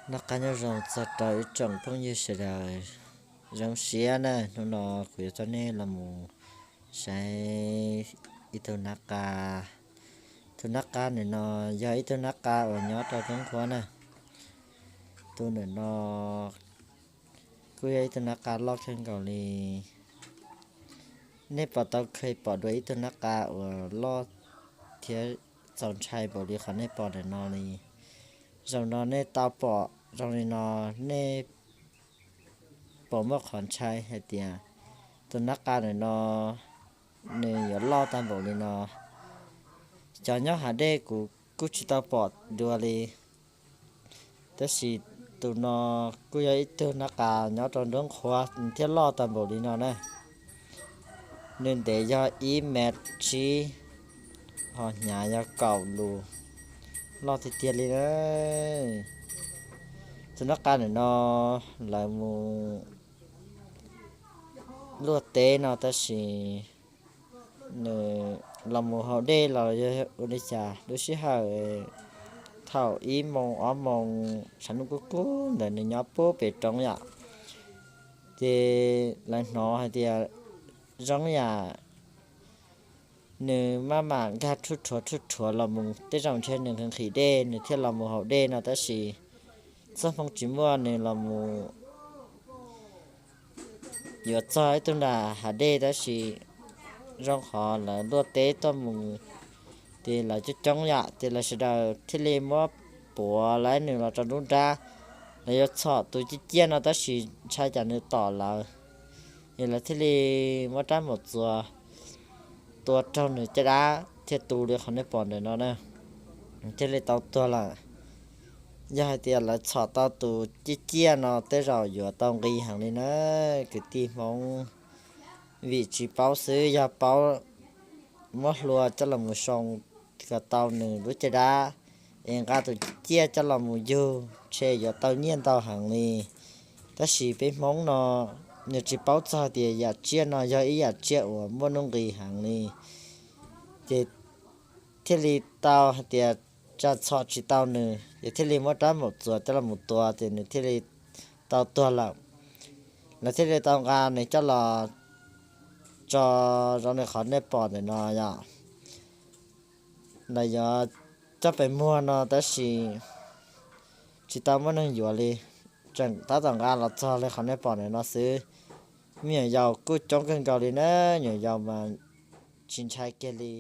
Noj qab nyob zoo txog rau ib tsoom phooj ywg sawv daws. Zoo siab na, hnub no kuv yuav coj nej los mus saib ib tug nab qa. Tus nab qa ntawm no yog ib tug nab qa uas nyob rau roob qhuav na. Tus ntawm no kuj yog ib tug nab qa loj kawg nkaus li. Nej puas tau kheev pom dua ib tug nab qa uas loj thiab txaus ntshai npaum li qhov nej pom ntawm no li? Zaum no nej tau pom zoo li no, nej puas muaj qhov ntshai hais tias tus nab qa ntawm no nws yuav loj tag npaum li no? Cov nyob hav dej kuv kuj tsis tau pom dua li. Tab sis tus no kuj yog ib tug nab qa nyob rau nruab qhuav thiab loj tag npaum li no na. Nws ntev yog ib mev tsib, ho hnyav yog kaum lus, loj tiag tiag li na. Tus nab qa ntawm no lawv mus luaj teb no tab sis nws los mus haus dej los yog ua li cas lub sij hawm thaum ib moos ob moos tshav ntuj kub kub ntawd nws nyob puag pem roob yom. Ces lawv hnov hais tias zoo yam nws maj mam nkag rhuj rhuav rhuj rhuav los mus, tej zaum ntshe nws nqhis nqhis dej nws thiaj los mus haus dej no tab sis txoj hmoo tsis muaj nws los mus yuav txog ib tug nram hav dej tab sis zoo qhov lawv luaj teb tuaj mus ces lawv coob coob yam ces lawv sawv daws thiaj li muab puav lawv nws los rau nruab nrab. Lawv yuav txhom tus ciaj ciaj no tab sis ntshai tsam nws tom lawv, es lawv thiaj li muab rab maum txuas tua raug nws caj dab thiaj tu li qhov nej pom ntawm no na, thiaj li tau tuag lawm. Yog hais tias lawv txhom tau tus ciaj ciaj no tej zaum yuav tau nqi heev li na kwv tij Hmoob, vim tsis paub xwb, yog paub muab hlua coj los mus soo kom tau nws lub caj dab es nqa tus ciaj ciaj coj los mus yug ntshe yuav tau nyiaj ntau heev li. Tab sis peb Hmoob no nws tsis paub txog tias yam tsiaj no yog ib yam tsiaj uas muaj nuj nqis heev li, ces thiaj li tau hais tias tsam txhom tsis tau nws ces thiaj li muab rab maum txuas coj los mus tua ces nws thiaj li tau tuag lawm. Lawv thiaj li tau nqa nws coj los tso zoo li qhov nej pom ntawm no yom. Lawv yuav coj pem muag no tab sis tsis tau muaj neeg yuav li, tseem tab tom nqa los txog li qhov nej pom ntawm no xwb. Me nyuam yaus kuj coob kawg nkaus li na, nyuam yaus mas tsis ntshai kiag li.